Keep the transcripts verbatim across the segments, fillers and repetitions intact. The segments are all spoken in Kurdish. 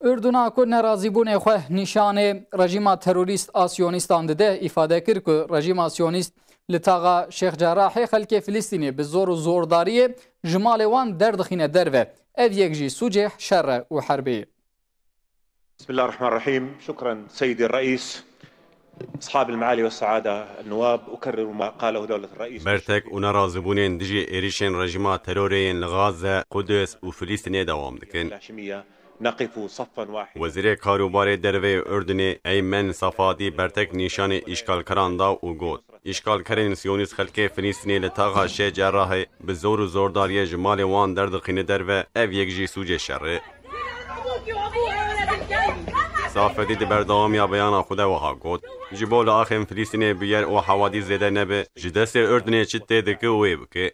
Urduna ku nerazîbûnê xwe nîşanê rejîma terorîst a Siyonîstan dide, îfade kir ku rejîma Siyonîst li taxa Şêx Cerrahê xelkê Filistînê bi zor û zordariyê ji malê wan derdixîne derve. Ev yek jî sûcê şer e û herbê ye. بسم الله الرحمن الرحيم. شكرا سيدي الرئيس. أصحاب المعالي والسعادة النواب، أكرر ما قاله دولة الرئيس. Bertek û nerazîbûnên dijî êrîşên rejîma terorê yên li Gaze, Qudus û Filîstînê dewam dikin. نقف صفا واحدا. Wezîrê Karûbarê Derve yê Urdunê Eymen Safadî bertek nîşanê îşgalkeran da û got, Îşgalkerên Siyonîst xelkê Filîstînê li taxa Şêx Cerrahê bi zor û zordariyê ji malê wan derdixîne derve, ev yek jî sûcê şer e. Safedî di berdewamiya beyana xwe de wiha got, Ji bo li axên Filîstînê bûyer û hewadî zêde nebe, ji destê Urdunê çi tê dike wê bike.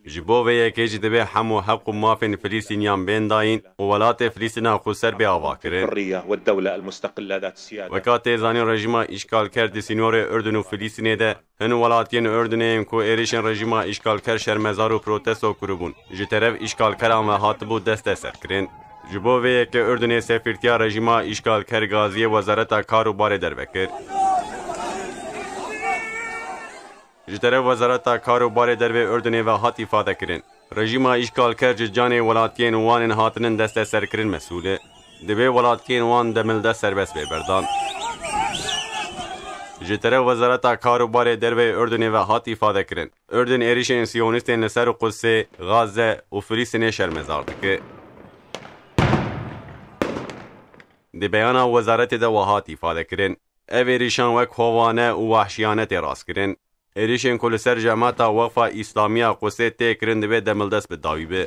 Ji bo vê yekê jî divê hemû heq û mafên Filîstîniyan bên dayîn û welatê Filîstîna xweser bê avakirin. الحرية والدولة المستقلة ذات السيادة. Weka tê zanîn, rejîma îşgalker di sînorê Urdun û Filîstînê de hin welatiyên Urdunê yên ku êrişên rejîma îşgalker şermezar û protesto kiribûn, ji teref îşgalkeran ve hatibû desteserkirin. Ji bo vê yekê Urdunê sefîrtiya rejîma îşgalker gaziyê Wezareta Kar û Barê Derve kir. Ji teref Wezareta Kar û Barê Derve Urdunê ve hat îfade kirin, rejîma îşgalker ji canê welatiyên wan ên hatinin desteserkirin mesûl e. Divê welatiyên wan demildest serbest bê berdan. Ji teref Wezareta Kar û Barê Derve Urdunê ve hat îfade kirin, Urdun êrişên Siyonîstên li ser Qudsê, Gaze û Filîstînê şermezar dike. Di beyana wezaretê de wiha hat îfade kirin, Ev êrişan wek hovane û wehşiyane tê rastkirin. Êrişên ku li ser cemata Weqfa Îslamî ya Qudsê tê kirin divê demildest bi dawî be.